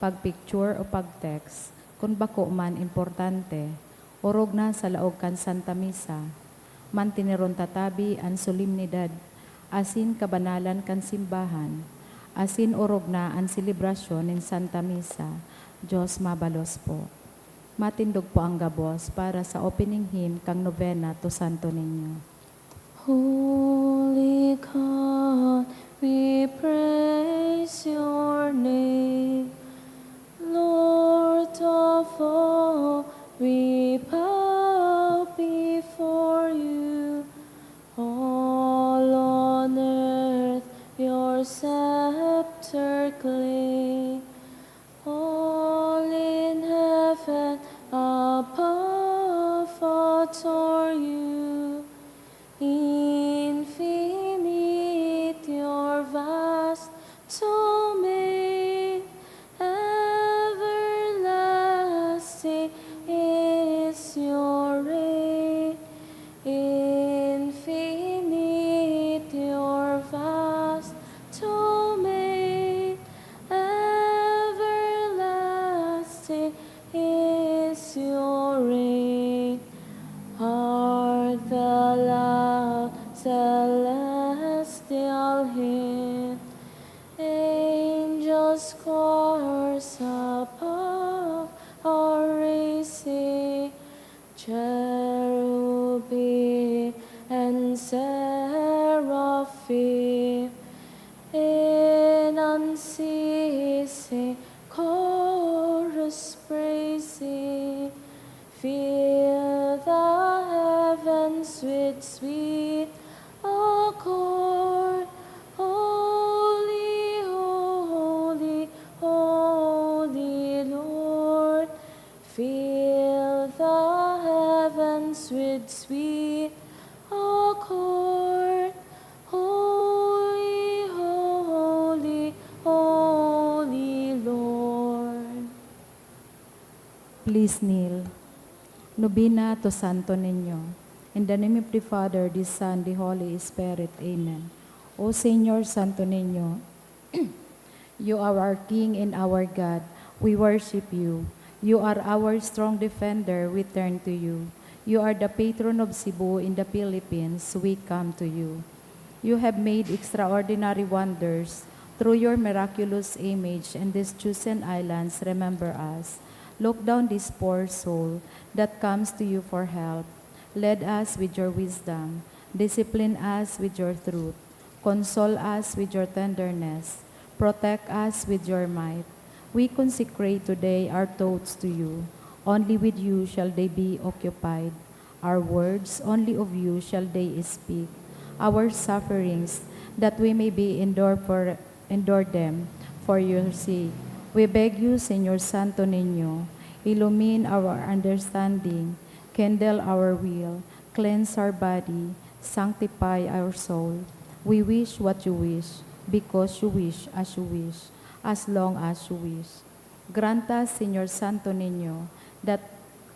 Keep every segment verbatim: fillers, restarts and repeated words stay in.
pag-picture o pag-text, kun bako man importante, orog na sa laog kan Santa Misa. Manteneron ta tabi an solemnidad asin kabanalan kan simbahan, asin orog na an selebrasyon nin Santa Misa. Dios mabalos po. Matindog po ang gabos para sa opening hymn kan Novena to Santo Niño. Holy God, we praise your name. Lord of all, we bow before you. All on earth your scepter claim. All in heaven above adore you. Infinite your vast domain, everlasting is your reign. Infinite your vast domain, everlasting is your reign. Hark the loud celestial hymn, angels' chorus above are raising. Cherubim and seraphim in unceasing chorus praising, fill the heavens with sweet accord. Holy, holy, holy Lord, fill the heavens with sweet accord. Holy, holy, holy Lord. Please kneel. Novena to Santo Niño. In the name of the Father, the Son, the Holy Spirit. Amen. O Señor Santo Niño, you are our King and our God. We worship you. You are our strong defender. We turn to you. You are the patron of Cebu in the Philippines. We come to you. You have made extraordinary wonders. Through your miraculous image and these chosen islands, remember us. Look down this poor soul that comes to you for help. Lead us with your wisdom. Discipline us with your truth. Console us with your tenderness. Protect us with your might. We consecrate today our thoughts to you. Only with you shall they be occupied. Our words, only of you shall they speak. Our sufferings, that we may be endured for, endure them for your sake. We beg you, Señor Santo Niño, illumine our understanding, kindle our will, cleanse our body, sanctify our soul. We wish what you wish, because you wish, as you wish, as long as you wish. Grant us, Señor Santo Niño, that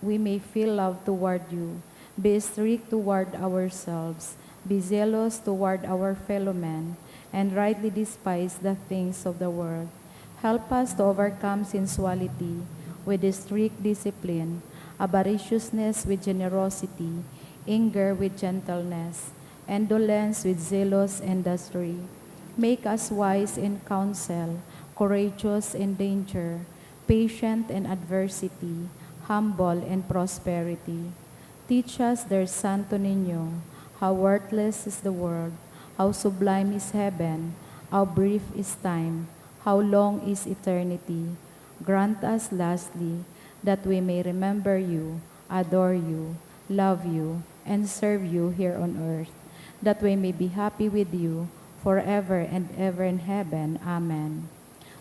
we may feel love toward you, be strict toward ourselves, be zealous toward our fellow men, and rightly despise the things of the world. Help us to overcome sensuality with strict discipline, avariciousness with generosity, anger with gentleness, indolence with zealous industry. Make us wise in counsel, courageous in danger, patient in adversity, humble in prosperity. Teach us, dear Santo Niño, how worthless is the world, how sublime is heaven, how brief is time, how long is eternity. Grant us, lastly, that we may remember you, adore you, love you, and serve you here on earth, that we may be happy with you forever and ever in heaven. Amen.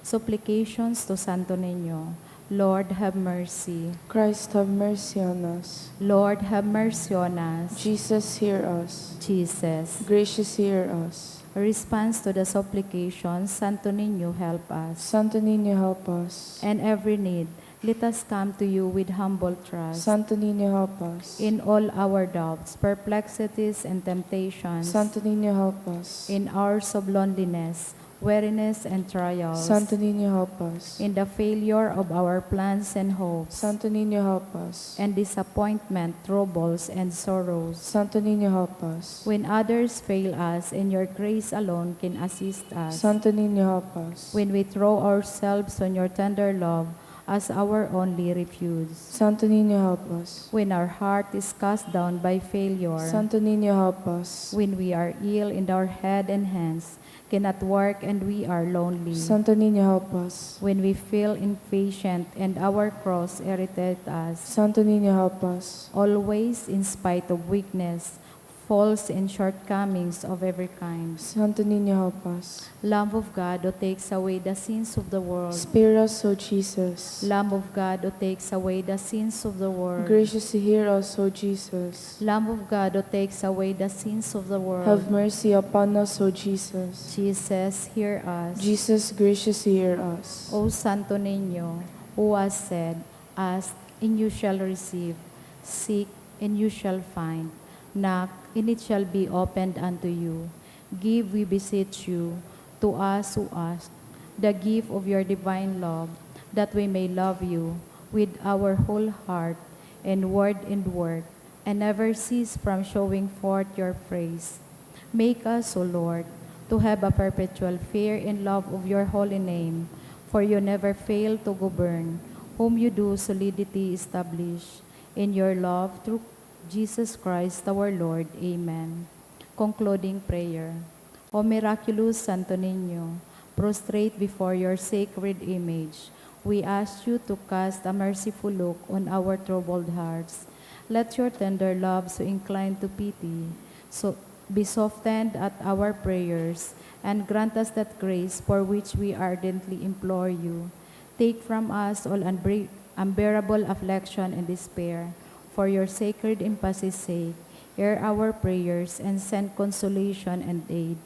Supplications to Santo Niño. Lord, have mercy. Christ, have mercy on us. Lord, have mercy on us. Jesus, hear us. Jesus. Gracious, hear us. Response to the supplications. Santo Niño, help us. Santo Niño, help us. In every need, let us come to you with humble trust. Santo Niño, help us. In all our doubts, perplexities, and temptations, Santo Niño, help us. In hours of loneliness, weariness and trials, Santo Niño, help us. In the failure of our plans and hopes, Santo Niño, help us. And disappointment, troubles, and sorrows, Santo Niño, help us. When others fail us, and your grace alone can assist us. Santo Niño, help us. When we throw ourselves on your tender love as our only refuge. Santo Niño, help us. When our heart is cast down by failure. Santo Niño, help us. When we are ill in our head and hands, cannot work, and we are lonely. Santo Niño, help us. When we feel impatient and our cross irritate us. Santo Niño, help us. Always, in spite of weakness, faults, and shortcomings of every kind. Santo Niño, help us. Lamb of God, who takes away the sins of the world. Spare us, O Jesus. Lamb of God, who takes away the sins of the world. Graciously hear us, O Jesus. Lamb of God, who takes away the sins of the world. Have mercy upon us, O Jesus. Jesus, hear us. Jesus, graciously hear us. O Santo Niño, who has said, "Ask, and you shall receive. Seek, and you shall find. Knock, and it shall be opened unto you." Give, we beseech you, to us who ask, the gift of your divine love, that we may love you with our whole heart, in word and work, and never cease from showing forth your praise. Make us, O Lord, to have a perpetual fear and love of your holy name, for you never fail to govern whom you do solidity establish in your love through Jesus Christ our Lord. Amen. Concluding prayer. O miraculous Santo Niño, prostrate before your sacred image, we ask you to cast a merciful look on our troubled hearts. Let your tender love, so inclined to pity, so be softened at our prayers, and grant us that grace for which we ardently implore you. Take from us all unbra-, unbearable affliction and despair. For your sacred impassy's sake, hear our prayers and send consolation and aid,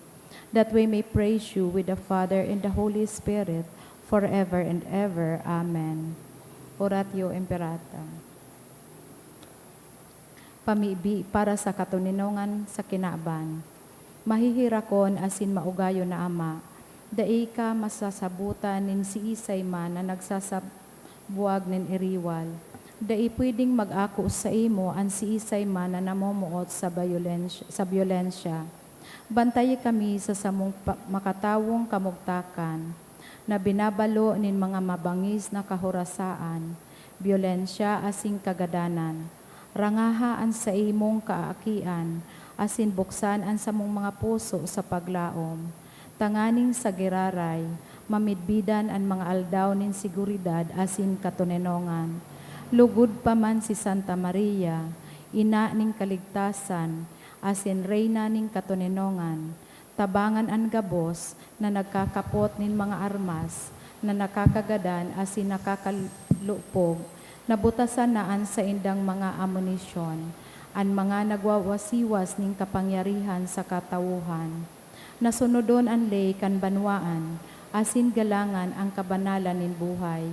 that we may praise you with the Father and the Holy Spirit, forever and ever. Amen. Oratio Imperata. Pamibi para sa katoninongan sa kinaban. Maheherakon asin maugayon na Ama, dai ka masasabotan nin siisay man na nagsasabwag nin iriwal. Dai pwedeng mag-ako saimo an siisay man na namomoot sa bayolensya, sa byolensya. Bantayi kami sa samong pa-, makatawong kamugtakan, na binabalo nin mga mabangis na kahorasaan, byolensya asin kagadanan. Rangaha an saimong kaakian, asin buksan an samong mga puso sa paglaom, tanganing sa giraray, mamidbidan an mga aldaw nin seguridad asin katoninongan. Lugod pa man si Santa Maria, Ina nin Kaligtasan, asin Reyna nin Katoninongan, tabangan an gabos na nagkakapot nin mga armas na nakakagadan asin nakakalupog, na butasan na an saindang mga amunisyon, an mga nagwawasiwas nin kapangyarihan sa katawohan. Nasunodon an ley kan banwaan, asin galangan an kabanalan nin buhay.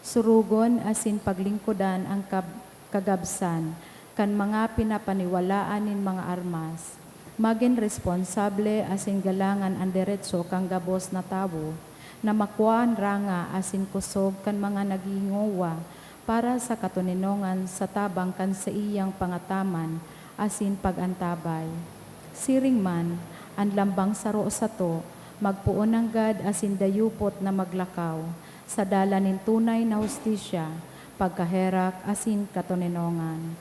Surugon asin paglingkodan an kab-, kagabsan kan mga pinapaniwalaan nin mga armas. Magin responsable asin galangan an deretso kan gabos na tawo na makua an ranga asin kosog kan mga naghingowa para sa katoninongan sa tabang kan saiyang pangataman asin pag-antabay. Siring man, an lambang saro sato, magpoon nanggad asin dayupot na maglakaw sa dalan nin tunay na hustisya, pagkaherak asin katoninongan.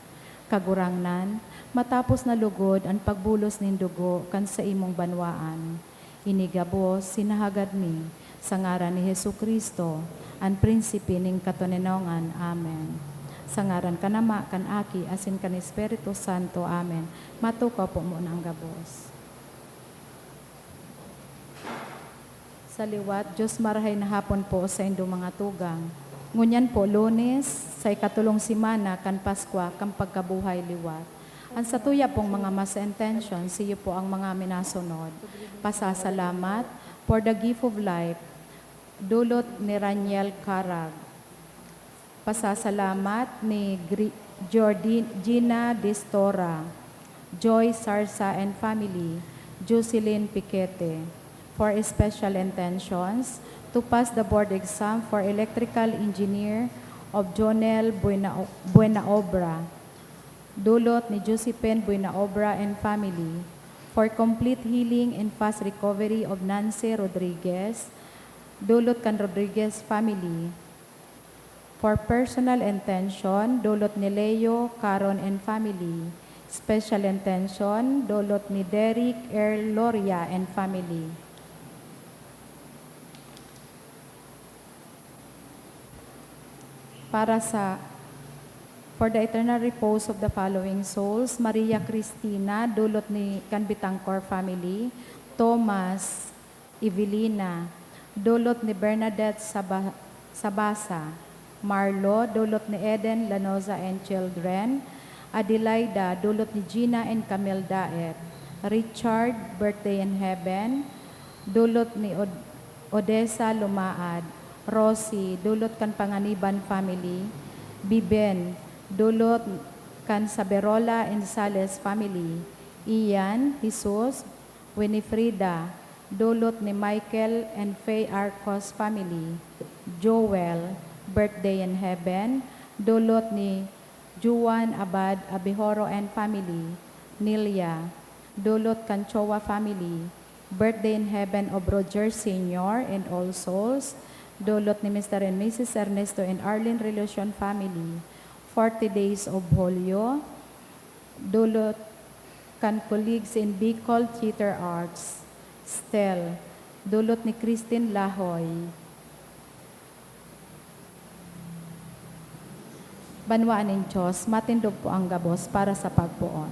Kagurangnan, matapos na lugod an pagbulos nin dugo kan saimong banwaan, ini gabos sinahagad mi sa ngaran ni Jesu-Cristo, an Prinsipe nin Katoninongan. Amen. Sa ngaran kan Ama, kan Aki, asin kan Espiritu Santo. Amen. Matukaw po muna ang gabos. Sa liwat, Diyos marahay na hapon po sa indo mga tugang. Ngunyan po, Lunes, sa ikatulong semana kan Paskwa kan pagkabuhay liwat. An satuya pong mga masa intention, siyo po ang mga minasunod. Pasasalamat for the gift of life, dulot ni Raniel Carag. Pasasalamat ni Gri-, Jordi-, Gina Distora, Joy Sarsa and family, Jocelyn Piquete. for special intentions to pass the board exam for electrical engineer of Jonel Buena-, Buenaobra, dulot ni Josephine Buenaobra and family, for complete healing and fast recovery of Nancy Rodriguez, dulot kan Rodriguez family, for personal intention, dulot ni Leo Caron and family. Special intention, dulot ni Derek Earl Loria and family. Para sa, for the eternal repose of the following souls: Maria Cristina, dulot ni kan Betancor family; Thomas, Evelina, dulot ni Bernadette Saba-, Sabasa; Marlo, dulot ni Eden Lanoza and children; Adelaida, dulot ni Gina and Camille Daet; Richard, birthday in heaven, dulot ni Od-, Odessa Lumaad; Rosie, dulot kan Panganiban family; Biben, dulot kan Saberola and Sales family; Ian, Jesus, Winifrida, dulot ni Michael and Faye Arcos family; Joel, birthday in heaven, dulot ni Juan Abad Abihoro and family; Nelia, dulot kan Choa family; birthday in heaven of Roger Senior and all souls, dulot ni Mister and Missus Ernesto and Arlene Relacion family; forty days of Julio, dulot kan colleagues in Bicol Theater Arts; Stel, dulot ni Christine Lahoy. Banwaan nin Dios, matindog po ang gabos para sa pagpoon.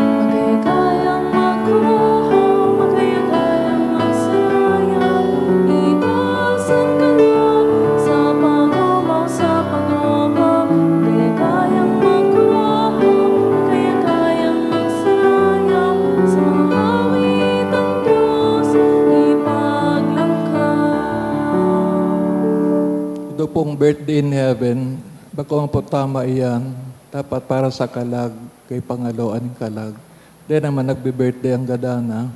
Magayagayang magkurahaw, magayagayang magsaraya, ibasan ka lang sa pag-omaw, sa pag-omaw. Magayagayang magkurahaw, magayagayang magsaraya, sa mga awit ang Diyos ipaglangkaw. Ito pong birthday in heaven, bako po tama iyan. Dapat para sa kalag, kay pangaloan nin kalag. Di naman nagbe-birthday ang gadana.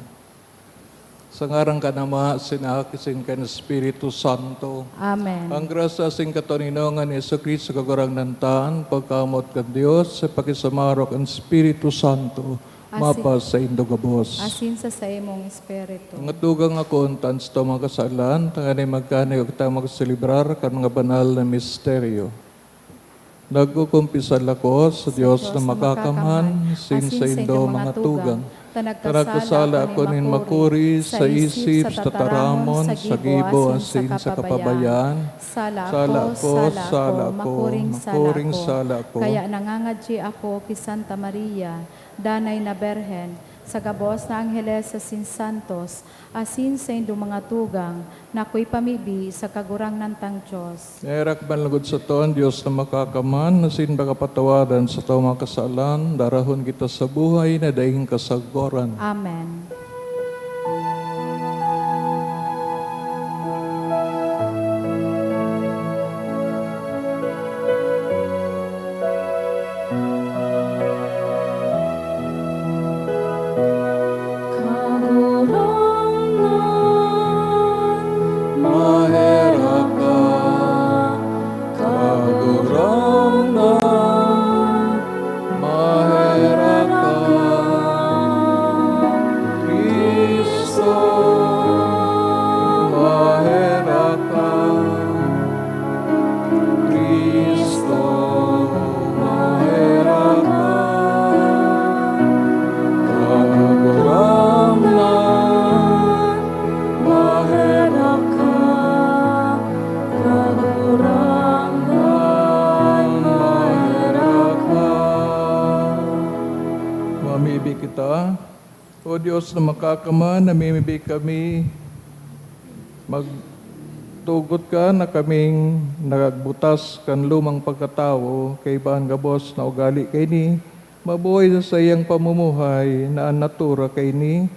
Sa ngaran kan Ama, sin Aki, sin kan Espiritu Santo. Amen. Ang grasya sin katoninongan ni Jesu-Cristo, Kagurangnan ta, an pagkamoot kan Dios, sa pakisumaro kan Espiritu Santo, Asin- mapasaindo gabos. Asin sa saimong espiritu. Mga tugang, ako untan sa mga kasalan, tanganing magkaniog ta magselebrar kan mga banal na misteryo. Nagkukumpisal ako sa Dios na makakaman, asin saindo mga tugang, ta nagkasala ako nin makuri sa isip, sa tataramon, sa gibo, asin sa kapabayaan. Sala ako, sala ako, makuring sala ako. Kaya nangangadyi ako ki Santa Maria, danay na Birhen, sa gabos na angheles asin santos, asin saindong mga tugang, na akoy pamibi sa Kagurangnan tang Dios. Naherak man lugod sato an Dios na makakaman, asin pakapatawadan sato mga kasalan, darahon kita sa buhay na daing kasagkoran. Amen. Kagurangnan, maherak ka. Kagurangnan, maherak ka. Cristo, maherak ka. Cristo, maherak ka. Kagurangnan, maherak ka. Kagurangnan, maherak ka. Mamibi kita. O Dios na makakaman, namimibi kami, magtugot ka na kaming nagbutas kan lumang pagkatawo, kaiba an gabos na ugali kaini, mabuhay sa saiyang pamumuhay na an natura kaini,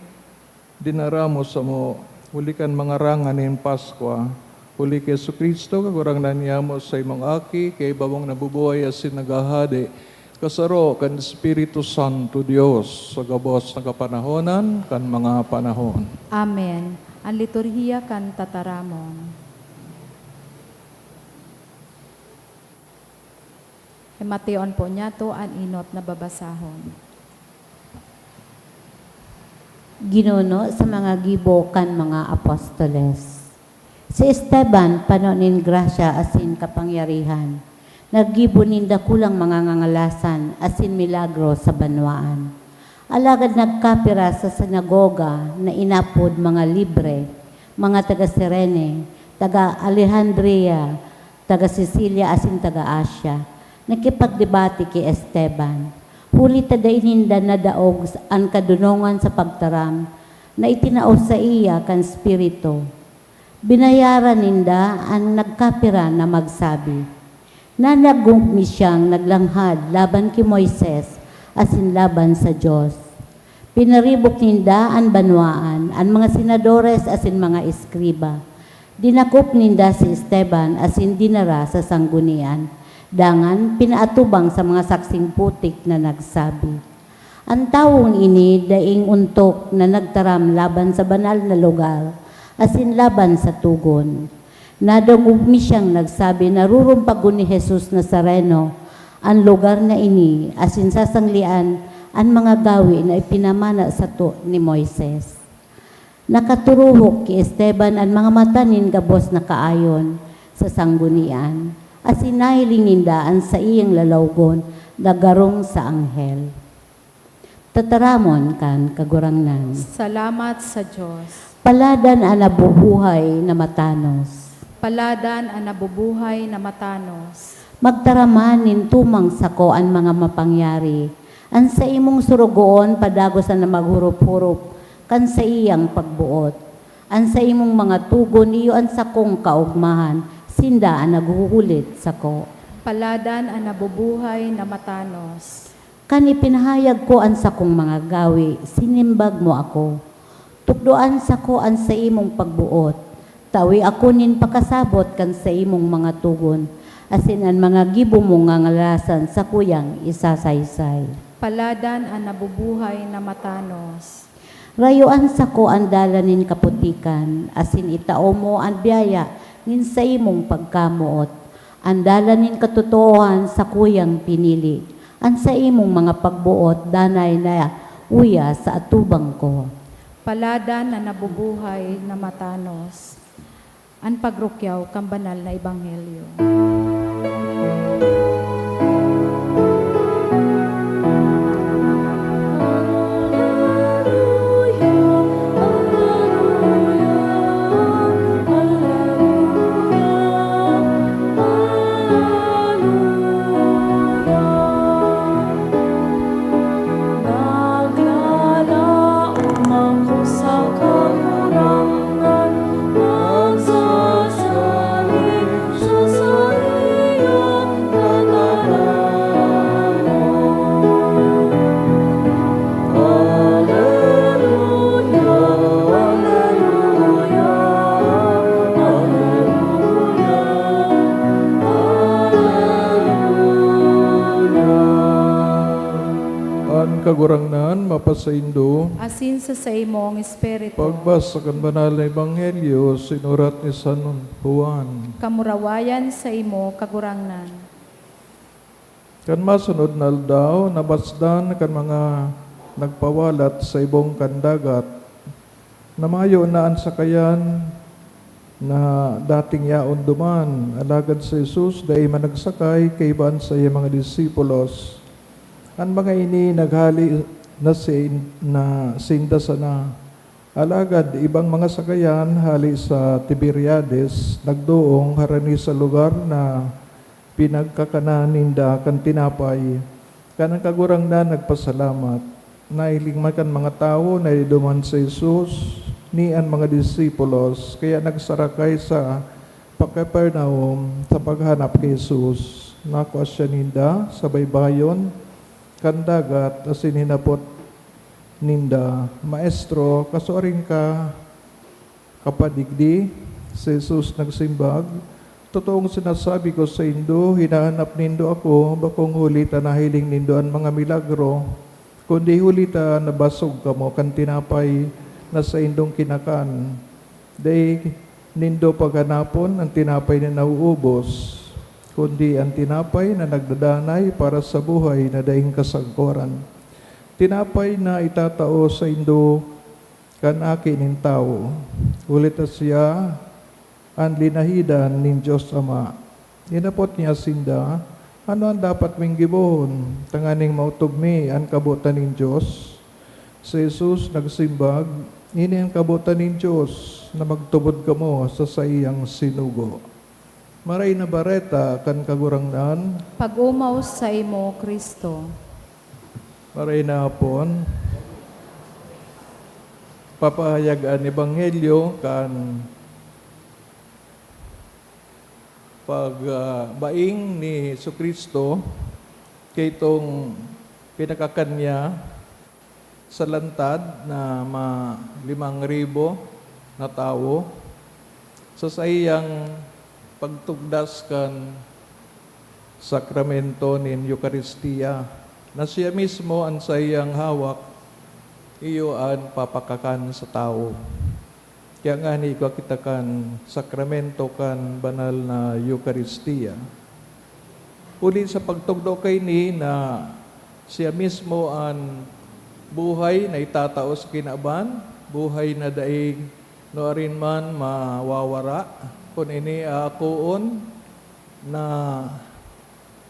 dinara mo samo, huli kan mga rangan nin Paskwa, huli ki Jesu-Cristo, Kagurangnan niamo, saimong Aki, kaiba mong nabubuhay asin naghahade, Kasaro kan Espiritu Santo, Dios, sa gabos na kapanahonan kan mga panahon. Amen. An liturhiya kan tataramon. Himateon po niyato an enot na babasahon. Ginuno sa mga gibo kan mga apostoles. Si Esteban, pano nin grasya asin kapangyarihan, naggibo nin dakulang mga ngangalasan asin milagro sa banwaan. Alagad nagkapira sa sinagoga na inapod mga Libre, mga taga Cirene, taga Alejandria, taga Sicilia asin taga Asia, nakipagdebate ki Esteban, huli ta dai ninda nadaog an kadonongan sa pagtaram na itinao saiya kan Espiritu. Binayaran ninda an nagkapira na magsabi, "Nadangog mi siyang naglanghad laban ki Moises asin laban sa Dios." Pinaribok ninda an banwaan, an mga senadores asin mga eskriba. Dinakop ninda si Esteban asin dinara sa sanggunian. Dangan, pinaatubang sa mga saksing putik na nagsabi, "An tawong ini daing ontok na nagtaram laban sa banal na lugar asin laban sa togon. Nadangog mi siyang nagsabi na rurumpagon ni Jesus Nazareno an lugar na ini asin sasanglean an mga gawe na ipinamana sato ni Moises." Nakaturuhok ki Esteban an mga mata nin gabos na kaayon sa sanggunian, asin nahiling ninda an saiyang lalawgon na garong sa anghel. Tataramon kan Kagurangnan. Salamat sa Dios. Paladan an nabubuhay na matanos. Paladan an nabubuhay na matanos. Magtaraman nin tumang sako an mga mapangyari, an saimong sorogoon padagos an maghurop-hurop kan saiyang pagboot. An saimong mga togon iyo an sakong kaogmahan, sinda an naghuhulit sako. Paladan an nabubuhay na matanos. Kan ipinahayag ko an sakong mga gawe, sinimbag mo ako. Tukdoan sako an saimong pagboot. Tawe ako nin pakasabot kan saimong mga togon, asin an mga gibo mong ngangalasan sakuyang isasaysay. Paladan an nabubuhay na matanos. Rayoan sako an dalan nin kaputikan, asin itao mo an biyaya nin saimong pagkamoot. An dalan nin katotoohan sakuyang pinili. An saimong mga pagboot danay na uya sa atubang ko. Paladan an nabubuhay na matanos. An pagrukyaw kan banal na ebanghelyo. Naglalaom ako sa Kagurangnan, nagsasabi sa saiyang tataramon. Aleluya, aleluya, aleluya, aleluya. An Kagurangnan mapasaindo. Asin sa saimong espiritu. Pagbasa kan Banal na Ebanghelyo sinurat ni San Juan. Kamurawayan saimo, Kagurangnan. Kan masunod na aldaw, namasdan kan mga nagpawalat sa ibong kan dagat na mayo na an sakayan na dating yaon duman, alagad si Jesus dai man nagsakay kaiba an saiyang mga disipulos. An mga ini naghale na sin-, na sinda sana. Alagad ibang mga sakayan hale sa Tiberiades nagdoong harani sa lugar na pinagkakanan ninda kan tinapay. Kan an Kagurangnan nagpasalamat, nahiling man kan mga tawo na iduman si Jesus ni an mga disipulos, kaya nagsarakay sa pa-Capernaum sa paghanap ki Jesus. Nakua siya ninda sa baybayon kan dagat asin hinapot ninda, "Maestro, kasuarin ka kapadigdi?" Si Jesus nagsimbag, Totoong sinasabi ko saindo, hinahanap nindo ako, bakong huli ta nahiling nindo an mga milagro, kundi huli ta nabasog kamo kan tinapay na saindong kinakan. Dai nindo paghanapon an tinapay na nauubos, kundi an tinapay na nagdadanay para sa buhay na daing kasagkoran. Tinapay na itatao saindo kan Aki nin Tawo, huli ta siya an linahidan nin Dios Ama. Hinapot niya sinda, "Ano an dapat ming gibohon tanganing maotob mi an kabotan nin Dios?" Si Jesus nagsimbag, "Ini an kabotan nin Dios, na magtubod kamo sa saiyang sinugo." Maray na Bareta kan Kagurangnan. Pag-omaw saimo, Cristo. Maray na hapon. Papahayag an ebanghelyo kan pag, ah, baing ni Jesu-Cristo kaitong pinakakan niya sa lantad na ma-, limang ribo na tawo sa saiyang pagtugdas kan sakramento nin Eukaristia, na siya mismo an saiyang hawak, iyo an papakakan sa tawo. Kaya ngani igwa kita kan sakramento kan banal na Eukaristia. Huli sa pagtugdo kaini na siya mismo an buhay na itatao sa kinaban, buhay na dai nuarin man mawawara. Kun ini aakoon na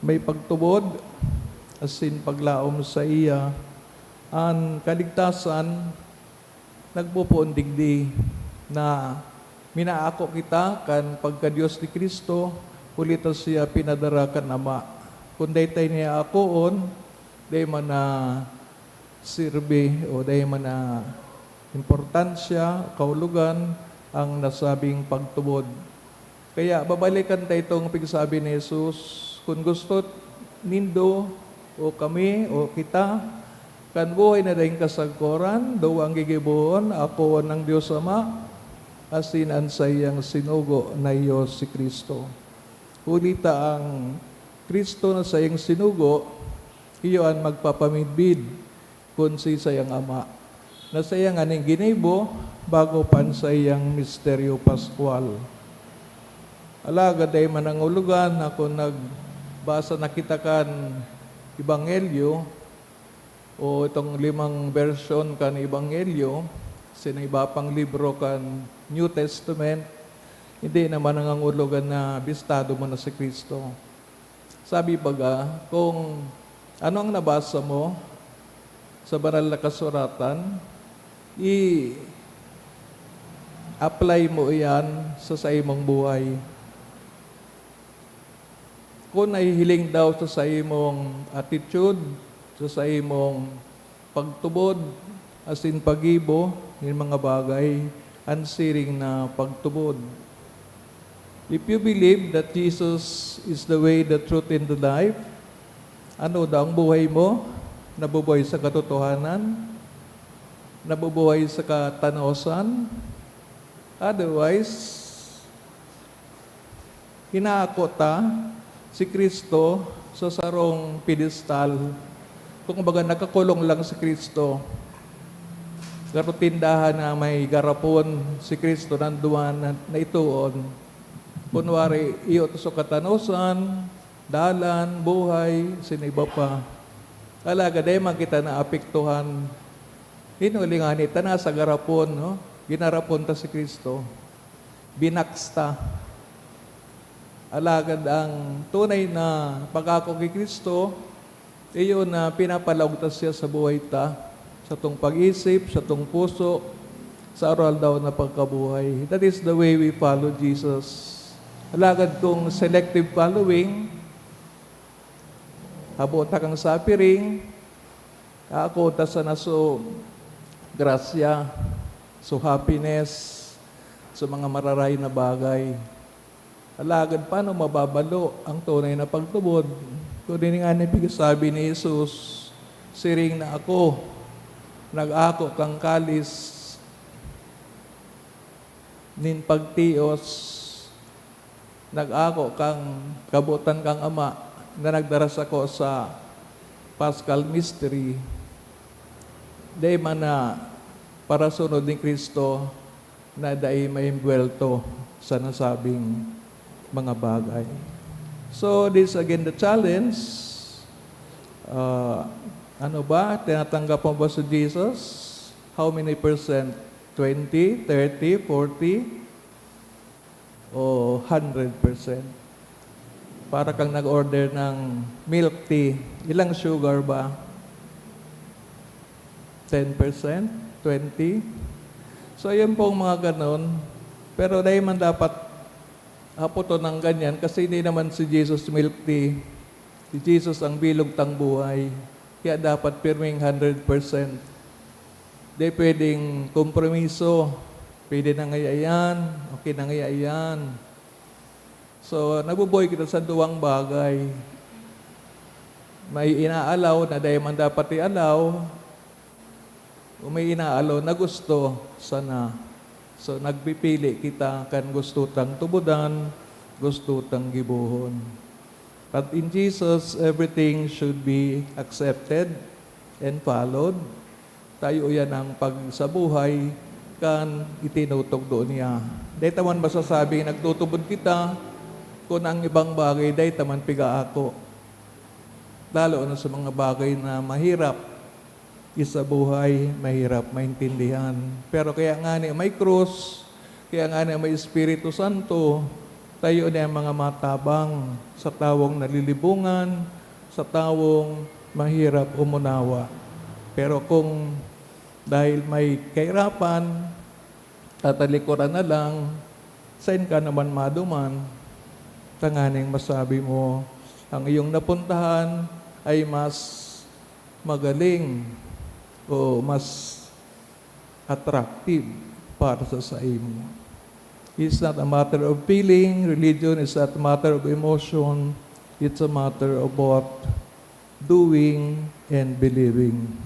may pagtubod asin paglaom saiya, an kaligtasan nagpopoon digdi na minaako kita kan pagka-Dios ni Cristo, huli ta siya pinadara kan Ama. Kun dai ta ini aakoon, dai man na sirbi o dai man na importansya, kahulogan ang nasabing pagtubod. Kaya babalikan ta itong pigsabi ni Jesus, "Kun gusto nindo, o kami, o kita, kan buhay na daing kasagkoran, duwa ang gigibohon, ako, ang Dios Ama, asin an saiyang sinugo na iyo si Cristo." Huli ta ang Cristo na saiyang sinugo, iyo an magpapamidbid kun siisay ang Ama, na saiya nganing ginibo bago pa an saiyang misteryo paskwal. Alagad dai man nangulugan na kun nagbasa na kita kan Ebanghelyo o itong limang bersyon kan Ebanghelyo, sa iba pang libro kan New Testament, hindi naman nangangulugan na bistado mo na si Cristo. Sabi baga, kung ano ang nabasa mo sa Banal na Kasuratan, i-apply mo iyan sa saimong buhay. Kung nahihiling daw sa saimong attitude, sa saimong pagtubod asin paggibo nin mga bagay an siring na pagtubod. If you believe that Jesus is the way, the truth, and the life, ano daw ang buhay mo? Nabubuhay sa katotohanan? Nabubuhay sa katanosan? Otherwise, hinaako ta si Cristo sa sarong pedestal. Kumbaga, nakakulong lang si Cristo. Garo tindahan na may garapon, si Cristo nanduan na, na itoon. Kunwari, iyo to sa katanosan, dalan, buhay, sin iba pa. Alagad dai man kita naapektuhan. Hinuli ngani ta na sa garapon, no? Ginarapon ta si Cristo. Binaks ta. Alagad ang tunay na pag-ako ki Cristo, iyo na pinapalaog ta siya sa buhay ta, satong pag-isip, satong puso, sa aroaldaw na pagkabuhay. That is the way we follow Jesus. Alagad kung selective following, habo ta kan suffering, ako ta sana so grasya, so happiness, so mga mararayo na bagay. Alagad paano mababalo ang tunay na pagtubod? Kung ini nga ni pigsabi ni Jesus, "Siring na ako, nag-ako kang kalis nin pagtios Nag-ako kang kabotan kang Ama na nagdara sako sa Paschal Mystery, dai man na parasunod ni Cristo na dai maimbuwelto sa nasabing mga bagay. So, this again the challenge. Ah, ano ba? Tinatanggap mo ba si Jesus? How many percent? Twenty, thirty, forty, o hundred percent? Para kang nag-order ng milk tea, ilang sugar ba? Ten percent? Twenty? So, yun pong mga ganon. Pero dai man dapat hapoton ng ganyan kasi hindi naman si Jesus milk tea. Si Jesus ang bilog tang buhay. Kaya dapat pirming hundred percent. Di pwedeng kompromiso. Pwede na ngaya yan, okay na ngaya yan. So, nabubuhay kita sa duwang bagay. May inaalaw na dai man dapat ialaw, o may inaalaw na gusto sana. So, nagpipili kita kan gusto tang tubudan, gusto tang gibohon. But in Jesus, everything should be accepted and followed. Tayo yan ang pagsabuhay kan itinutugdo niya. Dai ta man masasabing nagtutubod kita kun ang ibang bagay dai ta man pigaako. Lalo na sa mga bagay na mahirap isabuhay, mahirap maintindihan. Pero kaya ngani may krus, kaya ngani may Espiritu Santo, tayo na ang mga matabang sa tawong nalilibungan, sa tawong mahirap umunawa. Pero kung dahil may kahirapan, tatalikuran na lang, sain ka naman maduman, tanganing masabi mo, ang iyong napuntahan ay mas magaling o mas attractive para sa saimo. It's not a matter of feeling. Religion is not a matter of emotion. It's a matter of what? Doing and believing.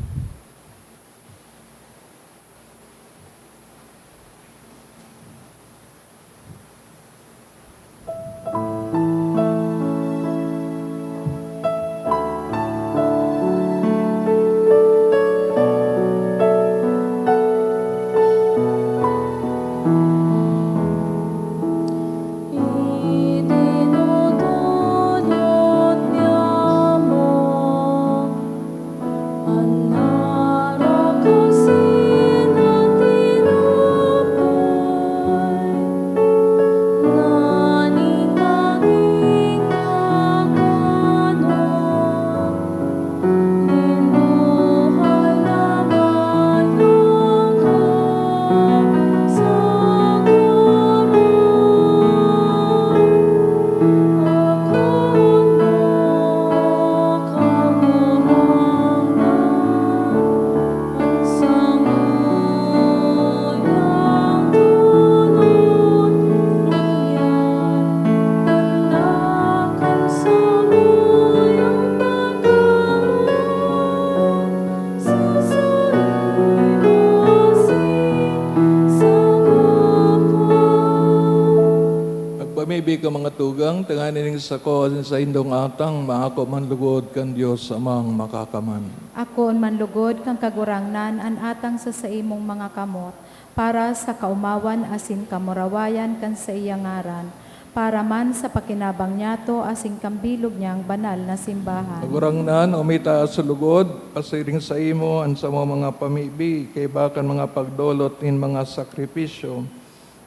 Magpamibi ka, mga tugang, tanganing sako asin saindong atang maako man lugod kan Dios Amang Makakaman. Akoon man lugod kan Kagurangnan an atang sa saimong mga kamot, para sa kaomawan asin kamurawayan kan saiyang ngaran, para man sa pakinabang niyato asin kan bilog niyang banal na simbahan. Kagurangnan, umitaas sa lugod, pasiring saimo an samong mga pamibi, kaiba kan mga pagdolot nin mga sakripisyo,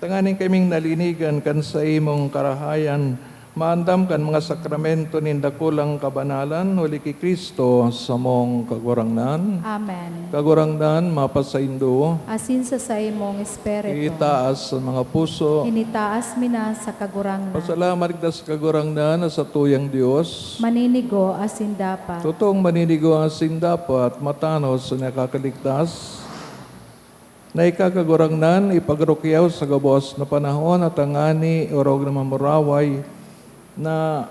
tanganing kaming nalinigan kan saimong karahayan, maandam kan mga sakramento nin dakulang kabanalan, huli ki Cristo samong Kagurangnan. Amen. Kagurangnan, mapasaindo. Asin sa saimong espiritu. Itaas an mga puso. Initaas mi na sa Kagurangnan. Pasalamat kita sa Kagurangnan na satuyang Dios. Maninigo asin dapat. Totoong maninigo asin dapat, matanos na nakakaligtas. Na ika, Kagurangnan, ipagrukyaw sa gabos na panahon, at tangani orog na mamuraway na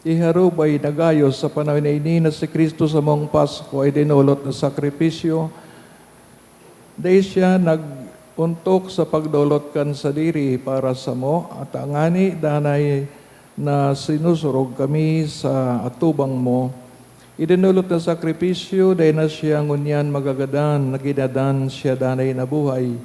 iharubay na gayo sa panahon na ini na si Cristo samong Pasko ay dinolot na sakripisyo. Dai siya nag-, Ontok sa pagdolot kan sadiri para samo, at tangani danay na sinusurog kami sa atubang mo. Idinolot na sakripisyo, dai na siya ngunyan magagadan, naginadan siya danay na buhay.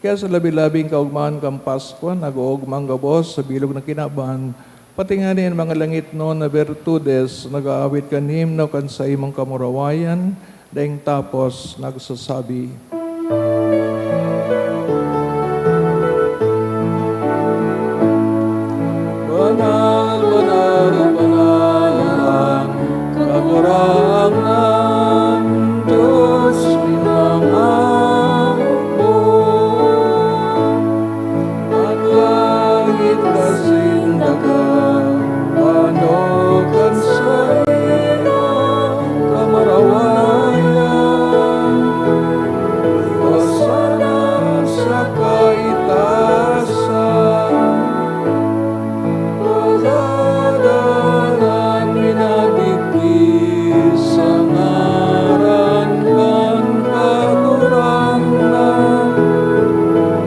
Kaya sa labi-labing kaugmaan kan Paskwa, nag-oogmang gabos sa bilog na kinaban, pati ngani an mga langitnon na birtudes nag-aawit kan himno kan saimong kamurawayan, daing tapos nagsasabi, "Banal, banal, banal an Kagurangnan, Dios nin mga hukbo." An langit asin daga, ano kan saiyang kamurawayan. Hosana sa kaitaasan. Pagadalan minadigdi sa ngaran kan Kagurangnan.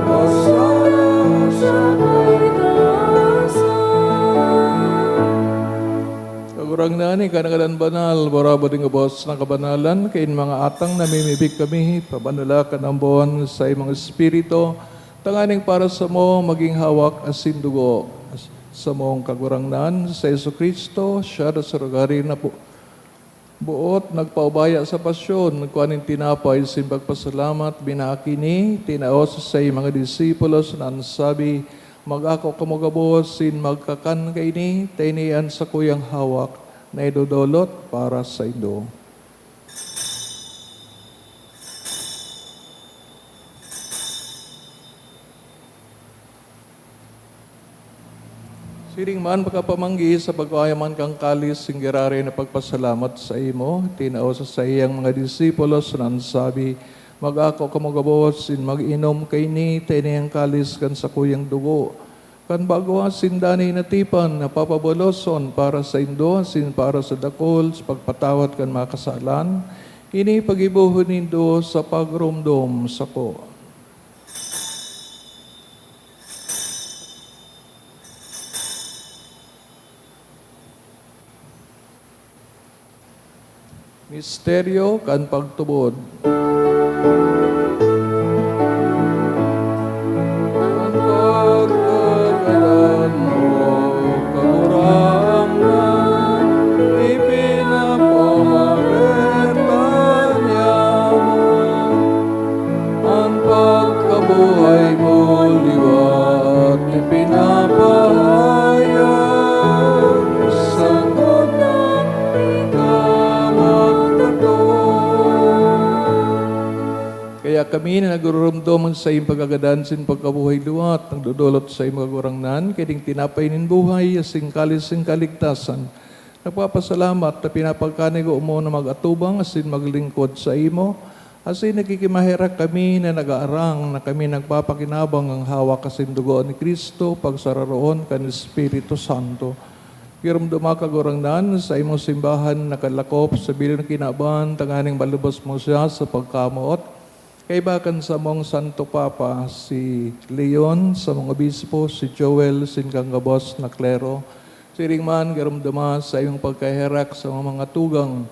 Hosana sa kaitaasan. Kagurangnan, ika na ngadan banal, barabad nin gabos na kabanalan, kaini mga atang namimibi kami, pabanala kan ambon sa imong Espiritu, tanganing para samo magin hawak asin dugo samong Kagurangnan, si Jesu-Cristo. Siya na sa rugari na po Boot nagpaubaya sa pasyon, nagkua nin tinapay, asin pagpasalamat, binaki ini, tinao sa saiyang mga disipulos na an sabi, "Mag-ako kamo gabos, asin magkakan kaini, ta ini an sakuyang hawak na idodolot para saindo." Siring man, pakapamanggi sa pagkua man kan kalis, singgiraray na pagpasalamat saimo, tinao sa saiyang mga disipulos na an sabi, "Mag-ako kamo gabos, asin mag-inom kaini, ta ini an kalis kan sakuyang dugo, kan bago asin danay na tipan, na papaboloson para saindo asin para sa dakul sa pagpatawad kan mga kasalan. Ini paggibohon nindo sa pagromdom sako." Misteryo kan pagtubod. An pagkagadan mo, Kagurangnan, ipinapamahayag niamo. An pagkabuhay mo liwat ipinapahayag, sagkod na ika magdatong. Kaya kami na nagururumdom sa saiyang pagkagadan asin pagkabuhay liwat, nagdodolot sa saimo, Kagurangnan, kaiding tinapay nin buhay, asin kalis nin kaligtasan. Nagpapasalamat ta pinapagkanigo mo na mag-atubang asin maglingkod saimo, asin nagkikimaherak kami na nag-aarang na kami nagpapakinabang kan hawak asin dugo ni Cristo, pagsararoon kan Espiritu Santo. Giromdoma, Kagurangnan, sa imong simbahan nakalakop sa bilog na kinaban, tanganing malubos mo siya sa pagkamoot. Kaiba kan samong Santo Papa, si Leon, samong obispo, si Joel, asin kan gabos na klero. Siring man, giromdoma sa imong pagkaherak sa mga tugang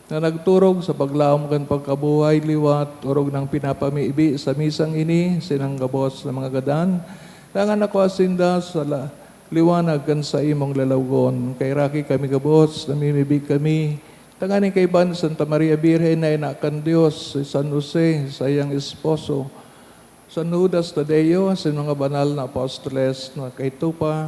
na nagturog sa paglaom kan pagkabuhay liwat, orog nang pinapamibi sa misang ini, asin an gabos na mga gadan, dangan nakua sinda sa la-, liwanag kan saimong lalawgon. Kaheraki kami gabos, namimibi kami, tanganing kaiba ni Santa Maria Birhen na ina kan Dios, si San Jose, saiyang esposo, San Judas Tadeo, asin mga banal na apostoles na kaidto pa,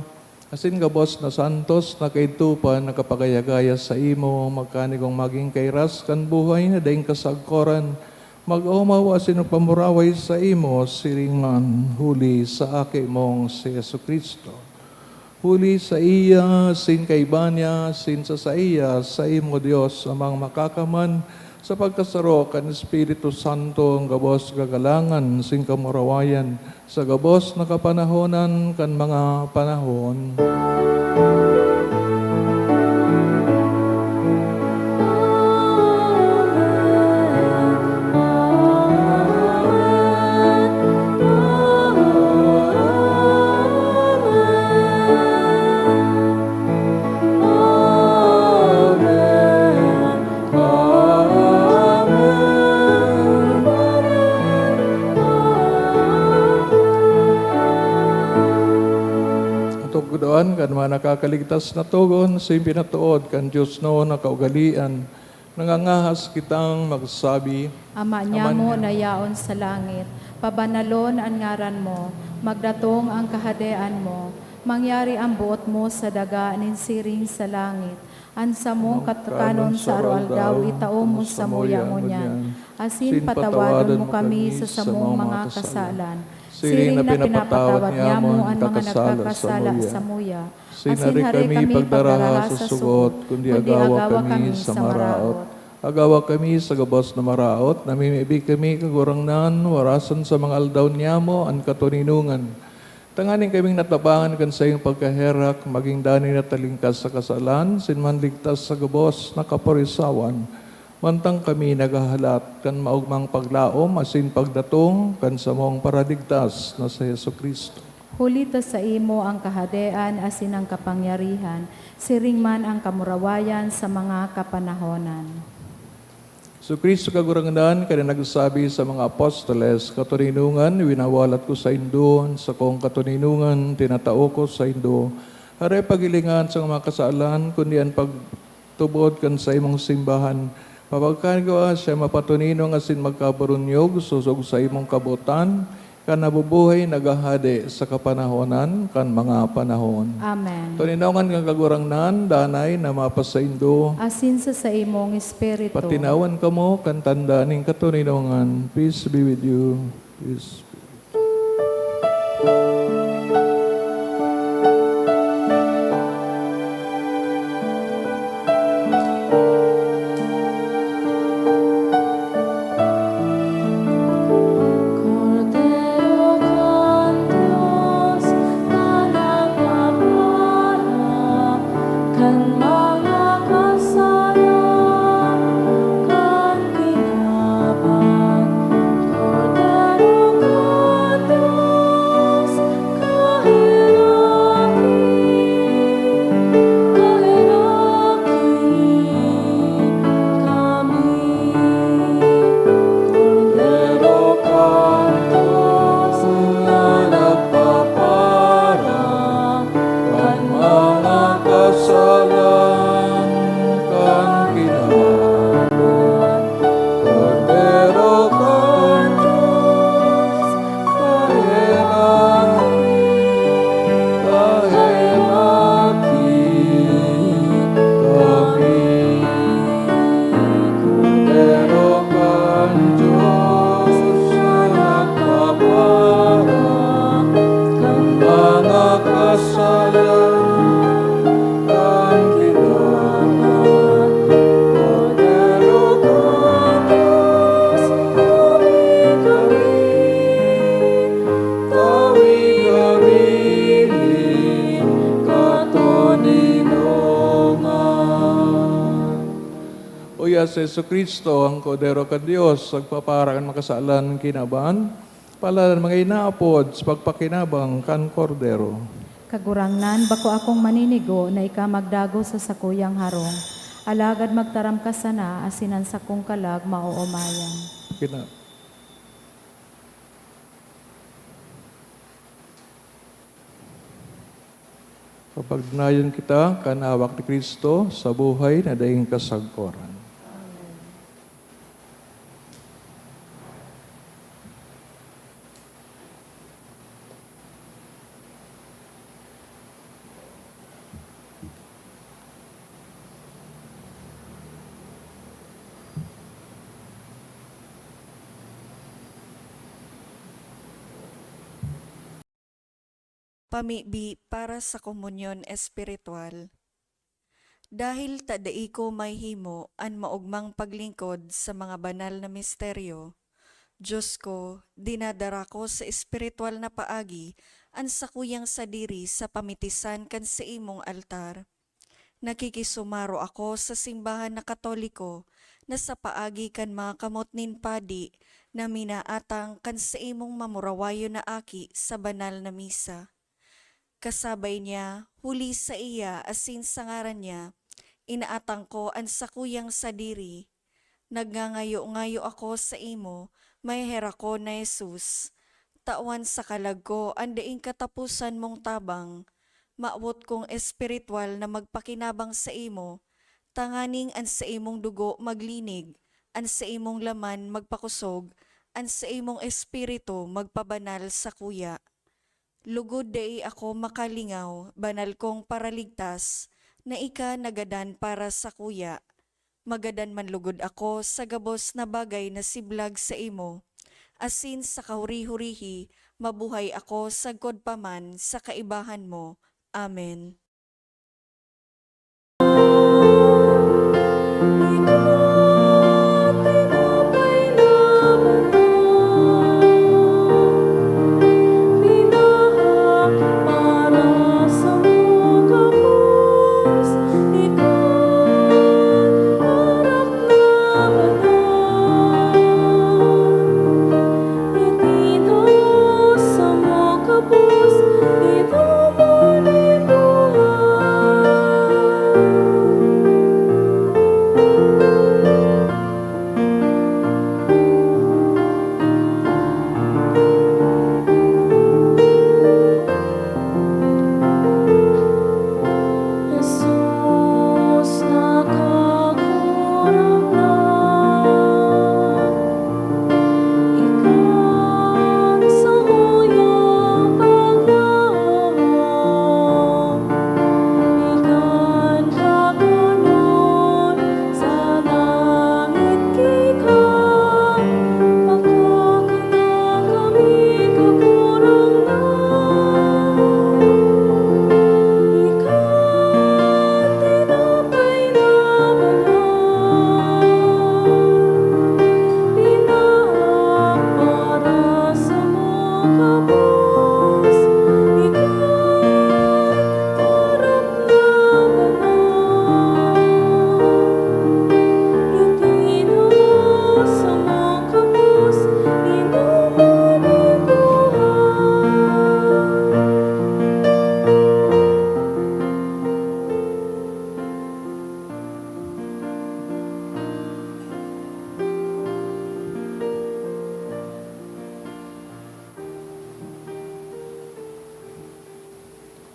asin gabos na santos na kaidto pa nakapagaya-gaya saimo, magkanigong magin kairas kan buhay na daing kasagkoran, mag-omaw asin magpamuraway saimo, siring man, huli sa Aki mong si Jesu-Cristo. Huli saiya, asin kaiba niya, asin sa saiya, saimo, Dios Amang Makakaman, sa pagkasaro kan Espiritu Santo, an gabos kagalangan asin kamurawayan, sa gabos na kapanahonan kan mga panahon. Kan mga nakakaligtas na togon, sa pinatood kan Dios noon na kaugalian, nangangahas kitang magsabi, Ama Ama niamo niamo. na yaon sa langit, pabanalon an ngaran mo, magdatong ang kahadean mo, mangyari ang boot mo sa daga nin siring sa langit. An samong Ang katukanon katukanon sa sa aroaldaw, aroaldaw, itao mo itao mo samuya samuya ngunyan. ngunyan. Asin Asin patawadon patawadon mo mo kami kami sa sa samong mga mga kasalan. kasalan. Siring Siring na na pinapatawad pinapatawad niamo niamo an an mga kakasala nagkakasala samuya. samuya. Asin Asin hari hari kami kami pagdaraha pagdaraha sa sa sugot, sugot, kundi kundi agawa agawa kami kami sa sa maraot. maraot. Agawa kami sa gabos na maraot, namimibi kami, Kagurangnan, warasan sa mga aldaw niamo an katoninongan. Tanganing kaming natabangan kan saiyong pagkaherak, maging danay na talingkas sa kasalan, asin manligtas sa gabos na kaporisawan, mantang kami naghahalat kan maogmang paglaom asin pagdatong kan samong Paraligtas na si Jesu-Cristo. Huli ta saimo an kahadean asin an kapangyarihan, siring man an kamurawayan sa mga kapanahonan. Jesu-Cristo, Kagurangnan, kan nagsabi sa mga apostoles, "Katoninongan, winawalat ko saindo, an sakong katoninongan, tinatao ko saindo." Hare paghilingan sa mga kasalan, kundi an pagtubod kan saimong simbahan. Papagkagua siya mapatoninong asin magkaburunyog, sosog sa imong kabotan, kan nabubuhay naghahade sa kapanahonan kan mga panahon. Amen. Toninongan kan Kagurangnan, danay na mapasaindo. Asin sa saimong espiritu. Patinawan kamo kan tanda nin katoninongan. Peace be with you. Peace be with you. Kordero kan Dios na nagpapara kan mga kasalan kan kinaban, Kordero kan Dios, kaheraki, kaheraki kami. Kordero kan Dios na nagpapara kan mga kasalan kan kinaban, Kordero kan Dios, kaheraki, kaheraki kami. Kordero kan Dios na nagpapara kan mga kasalan kan kinaban, Kordero kan Dios, tawi kami, tawi kami nin katoninongan. Uya si Jesu-Cristo, an Kordero kan Dios, nagpapara kan mga kasalan kinaban, paladan mga inaapod sa pagpakinabang kan Kordero. Kagurangnan, bako akong maninigo na ika magdagos sa sakuyang harong, alagad magtaram ka sana asin an sakong kalag maoomayan. Kina- Papagdanayon kita kan hawak ni Cristo sa buhay na daing kasagkoran. Pamibi para sa komunyon espiritual. Dahil ta dai ko mahimo an maogmang paglingkod sa mga banal na misteryo, Dios ko, dinadara ko sa espiritual na paagi an sakuyang sadiri sa pamitisan kan saimong altar. Nakikisumaro ako sa simbahan na Katoliko na sa paagi kan mga kamot nin padi na minaatang kan saimong mamurawayon na aki sa banal na misa. Kasabay niya, huli saiya asin sa ngaran niya, inaatang ko an sakuyang sadiri. Nagngangayo-ngayo ako saimo, maheherakon na Jesus, tawan sa kalag ko an daing kataposan mong tabang. Mawot kong espiritual na magpakinabang saimo, tanganing an saimong dugo maglinig, an saimong laman magpakosog, an saimong espiritu magpabanal sakuya. Lugod dai ako makalingaw, banal kong Paraligtas, na ika nagadan para sakuya. Magadan man lugod ako sa gabos na bagay na siblag saimo, asin sa kahuri-hurihi mabuhay ako sagkod pa man sa kaibahan mo. Amen.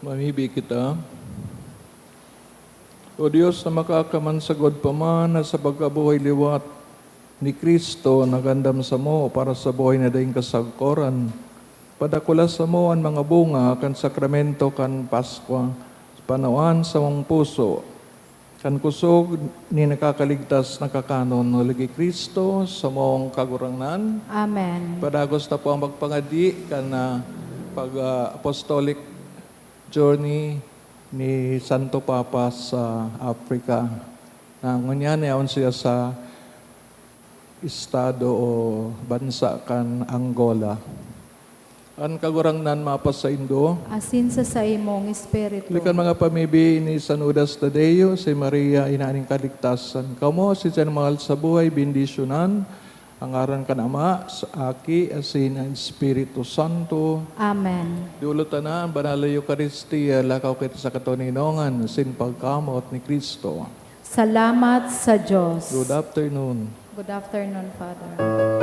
Mamibi kita. O Dios na makakaman sagkod pa man, na sa pagkabuhay liwat ni Cristo nagandam samo para sa buhay na daing kasagkoran, padakula samo an mga bunga kan sakramento kan Paskwa, panuan samong puso, kan kusog ni nakakaligtas na kakanon, huli ki Cristo, samong Kagurangnan. Amen. Padagos ta po ang pagpangadi kan, ah, pag, ah, apostolic journey ni Santo Papa sa Africa. Na ngunyan, yaon siya sa estado o bansa kan Angola. An Kagurangnan mapasaindo. Asin sa saimong espiritu. Huli kan mga pamibi ni San Judas Tadeo, si Maria, ina nin kaligtasan. Kamo, si Diyan mahal sa buhay, bendisyonan ang ngaran kan Ama, sa Aki, asin an Espiritu Santo. Amen. Dulot ta na an Banal na Eukaristia, lakaw kita sa katoninongan asin pagkamoot ni Cristo. Salamat sa Dios. Good afternoon. Good afternoon, Father.